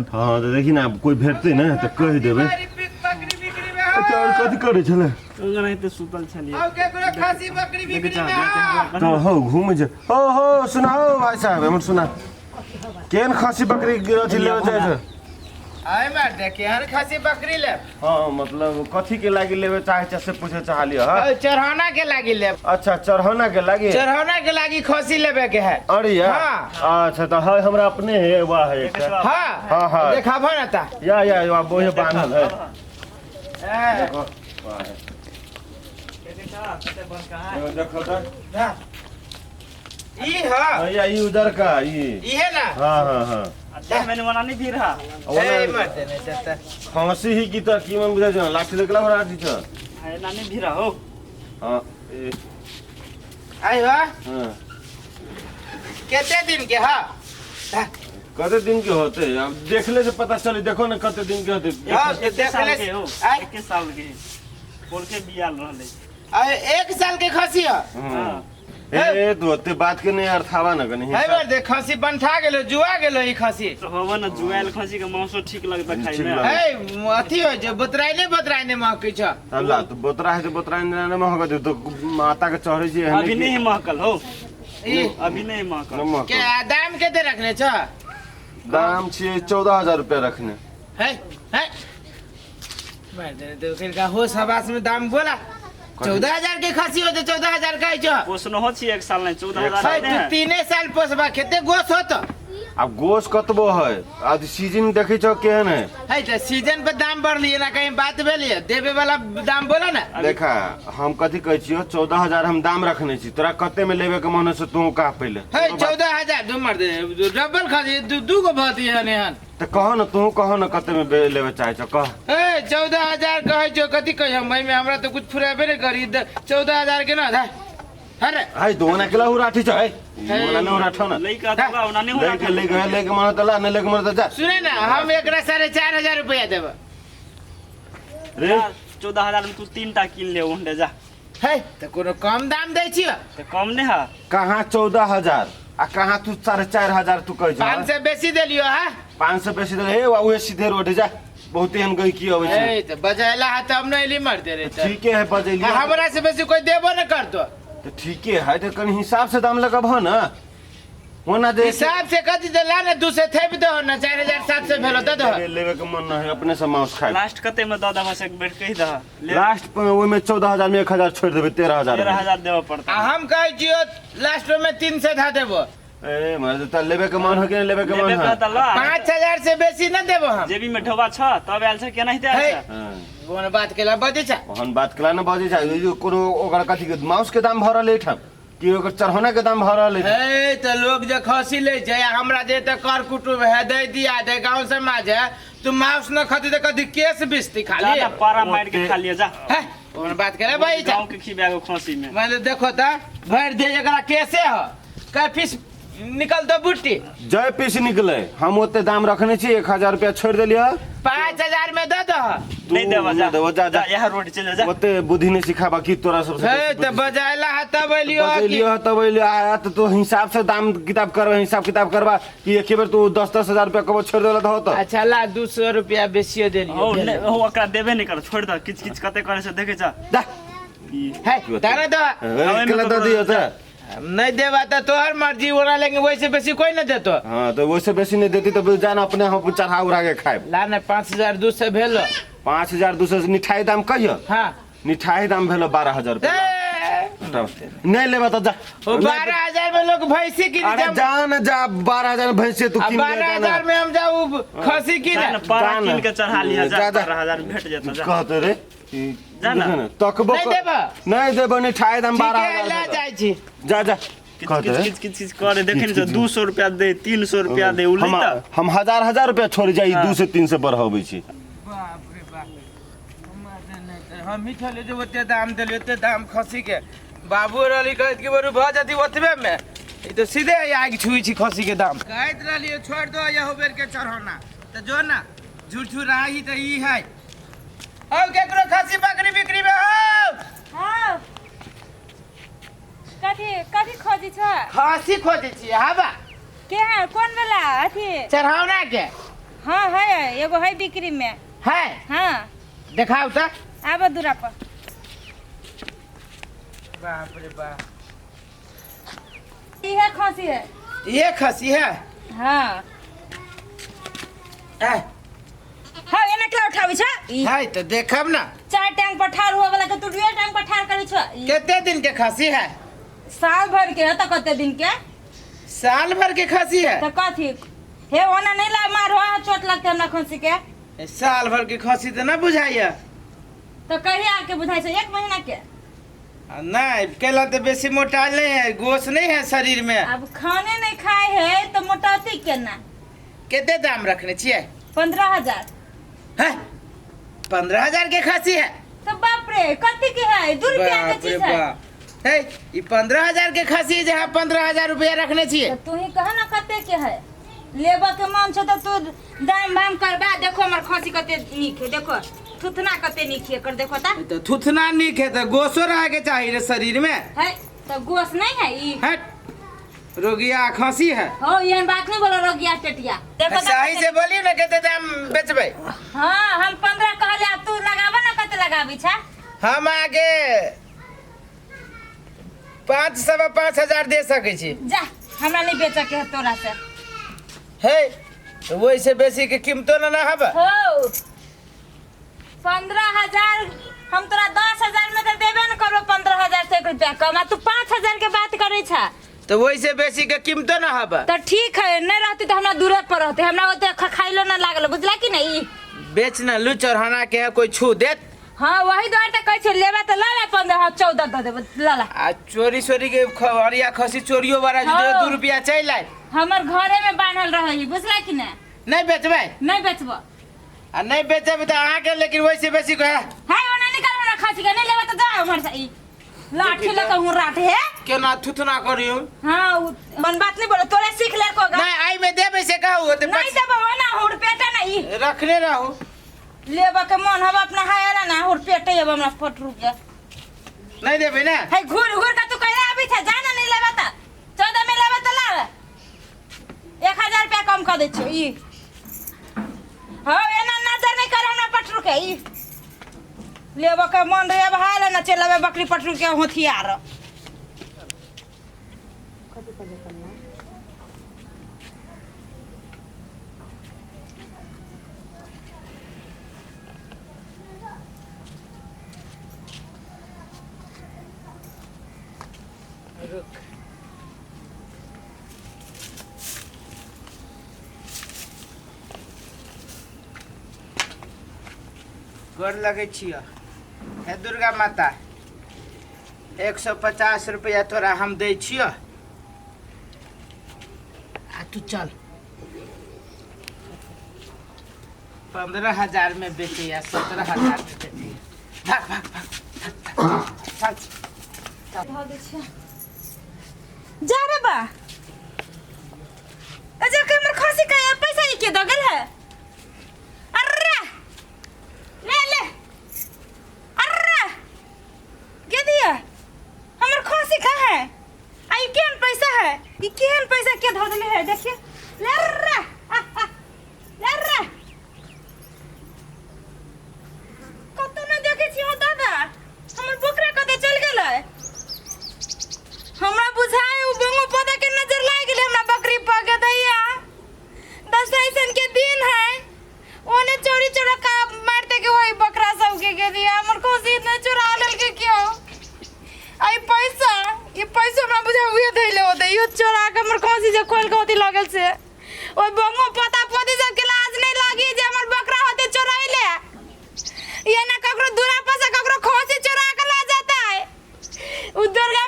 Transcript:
हँ तऽ देखी ने आब कोइ भेटतै ने तऽ कहि देबै। अच्छा, आओर कथी करै छलै? ओनाहिते सुतल छलियै। तऽ हौ घूमै छै। हो हो, सुनाओ भाइ साहब, एम्हर सुना, केहन खस्सी बकरी अथी लेबे चाहै छै? आय मार दे, केहन खसी बकरी लेब? हँ, मतलब कथी के लागी लेबे चाहै छै से पूछे चाहलियै। हँ, चढ़ौना के लागी लेब। अच्छा, चढ़ौना के लागी? चढ़ौना के लागी खसी लेबे के है। अरे या। हाँ। अच्छा, तऽ है हमरा अपने है, वाह, है एकटा। हाँ। हाँ, हाँ। देखाबो ना ता। या या या, बोहे बान्हल है। ए, देखो, वाह है। एगो देखो तऽ। हाँ। ई हाँ। या, ई उधर का ई। ई है ना? हाँ हाँ हाँ। अच्छा, मैंने मना नहीं भी रहा। ए, मर दे नहीं चलता। खसी ही की तऽ की मन बुझै छै, लाठी लगला हो राठी छ। है नानी भी रहा हो। हाँ, ए। आई हो। हाँ। कितने दिन के? हाँ, कते दिन के होते अब देखले से पता चली। देखो ने कते दिन के होते। हाँ, एक देखले साल के हो। आय। एक साल के बोल के बियाल रहले। आय, एक साल के खसी है। हाँ। ए, तो ओते बात के नहीं अर्थावा न कनी। है बार दे, खसी बनठा गेलो, जुआ गेलो ई खसी। तो होबो न, जुआयल खसी के मांसो ठीक लगता खाइ ठीक में। लगता। है अथी हो जे बतराइने बतराइने महकै छ। अल्लाह, तो बोतरा है तो बोतरा नहीं महक दे तो माता के चढ़े छी। अभी नहीं महकल हो। ई अभी नहीं महकल। के आ, दाम कते रखने छ? दाम छियै 14,000 रुपया रखने। है है, मार दे दे का होश हवास में दाम बोला। 14,000 के खसी होते 14,000 कहै छ। पोसनो हो छी एक साल नहीं, चौदह एक हजार साल। है नहीं तू है। तीने साल पोसबा कते गोश होत? आब गोश कतबो है, आज सीजन देखै छौ केहन है। है तऽ सीजन पर दाम बढ़लिए ना, कहीं बात भेलिए देवे वाला दाम बोला ना। देखा, हम कथी कहै छियौ, 14,000 हम दाम रखने छी, तोरा कते में लेबे के मन है से तू कह पहिले। है 14,000 दू मर दे डबल खसी दू दू गो भती हन एहन। तऽ कह न, तू कह न कते में लेबे चाहै छौ, कह। ए, 14,000 कहै छौ, कथी कहै हम एहिमे, हमरा तऽ कुछ फुरेबे नहि करी। 14,000 के ना अरे। है दोना के लहू राठी छ है ओना न राठो न। लइका तो ओना नहीं हो। लेके लेके लेके मन त ला, नहीं लेके मन त जा। सुने ना, हम एकरा 4,500 रुपया देब। रे। 14,000 में तू तीन टा किन ले ओंडे जा। है तऽ कोनो कम दाम दै छियै? तो कम नहीं है। कहाँ 14,000 आ कहाँ तू 4,500 तू कहै पाँच छ? सौ बेसी देलियो। हाँ। 500 बेसी दे हे, उहे सीधे रोड जा, बहुते एहन गहिकी अबै छै। ए, तऽ बजैला है तब ने एली मर दे रे तऽ। ठीके है, बजेलियै। आ, हमरा से बेसी कोई देबो न करतो। तऽ ठीके है, तऽ कनि हिसाब से दाम लगबह न होना दे। हिसाब से कथी दे, ला ने दू सौ थेप दहो ने, 4,700 भेलो, दे दहो। लेबे लेबे के मन न है, अपने से मांस खाए। लास्ट कते में दऽ देबह से एक बेर कहि दह ले। लास्ट ओहिमे 14,000 में 1,000 छोड़ि देबै, 13,000। 13,000 देबऽ पड़तै। आ हम कहै छियो लास्ट में 300 धऽ देबो। ए मर्द, तऽ लेबे के मन है कि नहि लेबे के मन लेबे है? के तऽ ल। 5,000 से बेसी न देबो हम। जेबी में ढोबा छ तब आयल छ, केनाहिते आयल है। छ? हाँ। कोन बात केला बजै छ? ओहन बात केला ने बजै छै। ई जे कोनो ओकर कथी के माउस के दाम भऽ रहल एहिठाम कि ओकर चढ़ौना के दाम भऽ रहल एहिठाम? हे, तऽ लोग जे खसी लै छै आ हमरा जे तऽ कर कुटुम्ब है, दै दिया दे गाँव समाज है, तू माउस न खती तऽ कथी केस बिसती जा खाली? ना, पारा मार के खा लिया जा। है कोन बात केला बजै छ? गाँव के खिबे एगो खसी में। मतलब देखो तऽ भरि दे एकरा केसे हो कै पीस निकल दो बुट्टी। जय पीस निकले, हम ओते दाम रखने छी, 1,000 रुपया छोड़ि देलियै। 5,000 में दऽ दह। तू नहीं देबऽ जा। नहि देबऽ, जा जा। जा यहाँ रोड चलि जा। ओते बुद्धि नहि सिखाबा की तोरा सबसे। हे, तऽ बजैला है तब एलियो कि- बजेलियो तब एलियो आया तऽ तू हिसाब से दाम किताब करबा, हिसाब किताब करबा कि एके बेर तू 10-10 हजार रुपया कबो छोड़ि देला तऽ होतो? अच्छा ला, 200 रुपया बेसियो देलियो। हो नहि हो, ओकरा देबे नहि कर, छोड़ि दह। किच किच कते करे से देखै छ। जा। ई है दाना दह। ए, केला दऽ दियौ तऽ। नहीं देबा तऽ तोहर मर्जी, ओना लेकिन वैसे बेसी कोई नहीं देतो। हाँ, तऽ ओहिसे बेसी नहि देती तऽ जान अपने हम चढ़ा उढ़ा के खायब। ला ने, 5,200 भेलो। 5,200 मिठाई दाम कहियो। हाँ। मिठाई दाम भेलो 12,000 रुपया। ए, नहीं लेबा तऽ जा। ओ 12,000 में लोग भैंसी किन। अरे जा न जा, 12,000 में भैंसी तू किन ले। बारह जा न। हजार में हम जाऊ खसी जा किन। ने, पारा जा ने। कीन के चढ़ा लिह जा। जा, जा। 12,000 में भेट जेतौ जा। कहते रे ई, जा न। देखो ने, तकबो नहीं देबा। नहीं देबो, मिठाई दाम ठीक बारह है, हजार ला भेलो। जाइ छी। जा जा। किच कहते किच रे। किच किच किच करे देखै किच, ने, किच। 200 रुपया दे, 300 रुपया दे, उ हम लेता। हम हजार हजार रुपया छोड़ जाई, 200 300 बढ़ाबै छी। बाप रे बाप, हम ही छलियै जे ओते दाम देलियै, ओते दाम खसी के। बाबू रहली कहैत कि बरू भऽ जती ओतबे में, ई तऽ सीधे आगि छुई छी खसी के दाम। कहैत रहलियै छोड़ि दो यहो बेर के चढ़ौना, तऽ जो ना झुरझुराही तऽ ई है। हौ, केकरो खसी बकरी बिक्री में हौ? हाँ, कथी कथी खोजी छ? खसी खोजै छियै हवा। के है, कोन वाला अथी? चढ़ौना के। हाँ है, एगो है बिक्री में। है? हाँ। देखाउ तऽ। आबऽ दूरा पर। बाप रे बाप। इहे खसी है। ये खसी है? हाँ। ए, हाँ, एना केला उठाबै छ? ई है तऽ देखब ना। चार टांग पर ठाढ़ हुआ वाला के तू दुए टांग पर ठाढ़ करै छ। ई कते दिन के खसी है? साल भर के है तऽ कते दिन के? साल भर के खसी है? तऽ कथी हे, ओना नहीं ला मारो, चोट लगते हमरा खसी के। ए, साल भर के खसी तऽ ना बुझाइया। तऽ कहिया आके बुझाइ छै? एक महीना के। आ, नहीं केला तो बेसी मोटाइल नहीं है, गोश नहीं है शरीर में। अब खाने नहीं खाए है तो मोटौती केना? कते दाम रखने छियै? 15,000। हैं? 15,000 के खसी है? तो बाप रे, कथी के है? 2 रुपया के बाप रे चीज है। बाप। हे, ई 15,000 के खसी है जहाँ 15,000 रुपया रखने छियै। तो तू ही कह ना कते के है। लेबऽ के मन छौ तो तू दाम भाम करबा। देखो हमर खसी कते नीक है, देखो थुथना कते नीक है एकर, देखो ता। तो थुथना नीक है तो गोशो रहे के चाहिए रे शरीर में। है तो गोश नहीं है ई? हट, रोगिया खसी है। हो, एहन बात नहीं बोलो रोगिया टेटिया। देखो ता। सही से बोलियो ना, कते दाम बेचबै? हाँ, हम 15 कहले, आ तू लगाबऽ ना कते लगाबी छा। हम आगे 5 5.25 हजार दे सकै छी। जा, हमरा नहीं बेचऽ के है तोरा से। हे, तो वैसे बेसी के कीमतो ना ना हब। हो, 15,000 हम तोरा 10,000 में तो देबे न करबो, 15,000 से 1 रुपया कम, आ तू 5,000 के बात करै छा। तो वैसे बेसी के कीमतो ना हब। तो ठीक है, नहीं रहती तो हमरा दूरे पर रहते, हमरा ओते खाइलो ना लागल, बुझला कि नहीं? बेच ना लू, चढ़ाना के है, कोई छू देत। हाँ, वही दुआरे तो कहै छै, लेबे तो लऽ ले, 15 14 दऽ देबो, लऽ ला। आ चोरी चोरी के हरिया खसी चोरियो बड़ा हाँ। 2 रुपया चलि आयल। हमर घरे में बान्हल रहै, बुझला कि नहीं? नहीं बेचबै? नहीं बेचबो। आ नहीं बेचबै तऽ अहाँके लेकिन वैसे बेसी के है ओना निकाल हमरा खसी के, नहीं लेबे तो जा उम्हर से। ई लाठी लऽ के हूँ राठ है। केना थुथना करियौ। हाँ, मन बात नहीं बोलो, तोरे सीख ले को। नहीं, आई में देबै से कहू तऽ। नहीं देबो, ओना हुड़ पेटे ना ई। रखने रहू। लेबऽ के मन हब अपना हाय ना हुड़ पेटे अब हमरा फट रुपया। नहीं देबै ना? है, घूर घूर का तू कहला आबी था, जा ना, नहीं लेबे त 14 में लेबे त लावे, 1,000 रुपया कम कर दै छियौ ई। हाँ, एना नजर नहीं कर हमरा पटरू के। ई लेबऽ के मन रहे अब हाय ना, चल आबे बकरी पटरू के होथियार। रुक। गोर लगै छियौ हे दुर्गा माता, 150 रुपया तोरा हम दै छियौ आ तू चल। 15,000 में बेचे या 17,000 में बेचे, भाग भाग भाग भाग, चल। धऽ दै छियै। जा रे बा, अजय के हमर खसी के पैसा ई के दऽ गेल है? अर्रे, ले ले, अर्रे के दिया? हमर खसी कहाँ है? आ ई केहन पैसा है? ई केहन पैसा के धऽ देले है? देखिए, ले रे, आ, आ, ले रे। कतौ नहि देखै छी हो दादा, हमर बकरा कतऽ चलि गेलै? हमरा बुझाय उ बंगो पौधा के नजर लागि गेलै हमरा बकरी पर के। दैया, दसैसन के दिन है, ओने चोरी चोरा का मारते के वही बकरा सब के दिया। हमर खुशी इतना चुरा लेलके क्यों? आई पैसा, ई पैसा हमरा बुझा उहे धैले होते, इहो चोरा के हमर खसी जे खोल के होती लगल से। ओइ बंगो पता पति सब के लाज नहीं लागी जे हमर बकरा होते चोराइले? ये ना ककरो दूरा पर से ककरो खसी चोरा के ला जाता है। उ दुर्गा